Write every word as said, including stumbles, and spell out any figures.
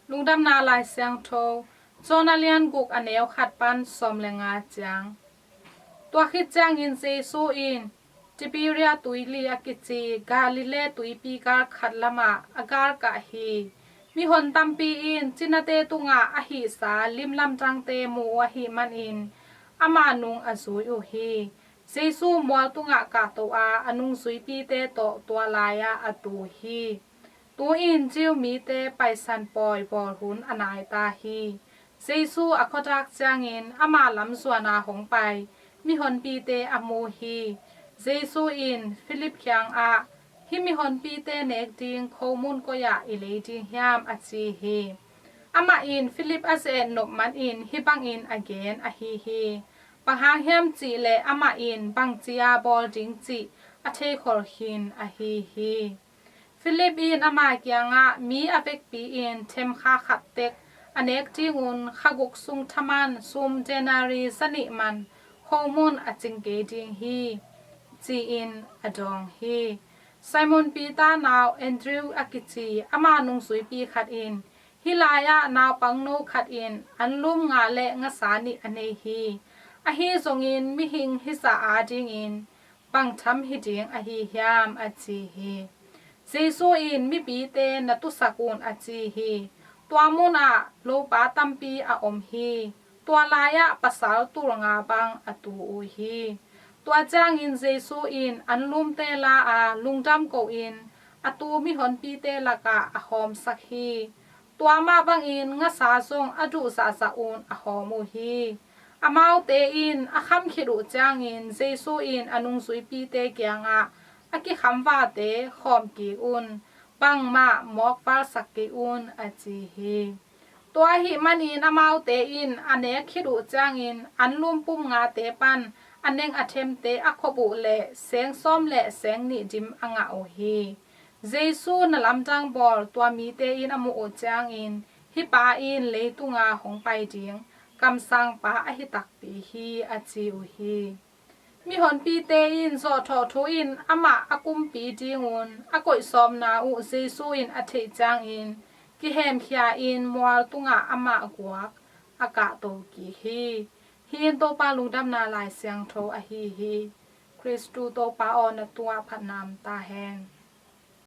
Lungdamna Lai Siangtho, John a lian guk, a neu khat pan sawm le nga ciang. Tua khit ciangin Jesu in Tiberia tuili a kici Galilee tuipi gal khat lamah a galkah hi. Mihon tampi in cinate tungah a hihsa lim lamdangte mu uh ahih manin ama nung a zui uh hi. Jesu mual tungah kahto a, a nungzuipite tawh tua lai-ah a tu hi. Tu-in Jew mite Paisan Pawi bawl hun a nai ta hi. Jesu a khuadak ciangin ama lam zuan a hong pai mihonpite a mu hi. Jesu in Philip kiangah, "Hih mihonpite nek ding khomun koi-ah i lei ding hiam?" a ci hi. Amah in Philip a ze-et nop manin hih bangin a gen ahi hi. Bang hang hiam cih leh amah in bangci-a bawl ding cih a theikhol khin ahi hi. Philip in ama kiangah, "Mi a vekpi-in themkha khat tek a nek dingun kha guk sung thaman sum denarii zanih man khomun a cing kei ding hi," ci-in a dawng hi. Simon Peter nau Andrew a kici ama nungzuipi khat in, "Hih lai-ah naupangno khat in anlum nga le ngasa nih a nei hi. Ahi zongin mihing hizah adingin bang tham hi ding ahi hiam?" a ci hi. Jesu in, "Mipite na tusak un," a ci hi. Tua munah lopa tampi a om hi. Tua lai-ah pasal tul nga bang a tu uh hi. Tua ciangin Jesu in anlumte la a, lungdam ko-in a tu mihonpite lakah a hawmsak hi. Tua mah bangin ngasa zong a duh zahzah un a hawm uh hi. Amaute in a kham khit uh ciangin Jesu in a nungzuipite kiangah, "A kikhamvate khawm kik un, bangmah mawkvalsak kei un," a ci hi. Tua ahih manin amaute in a nek khit uh ciangin anlum pum ngate pan a neng a themte a khop uh leh seng sawm le seng nih dim a ngah uh hi. Jesu na lamdang bawl tua mite in a muh uh ciangin, "Hih pa in leitunga hong pai ding kamsangpa ahi takpi hi," a ci uh hi. Mihonpite in zawhthawh thu-in amah a kumpi dingun a koihsawmna uh Jesu in a theih ciangin kihemkhia-in mual tungah amah guak a kahto kik hi. Hih in Topa Lungdamna Lai Siangtho ahi hi. Khristu Topa aw, na tungah phatna om ta hen.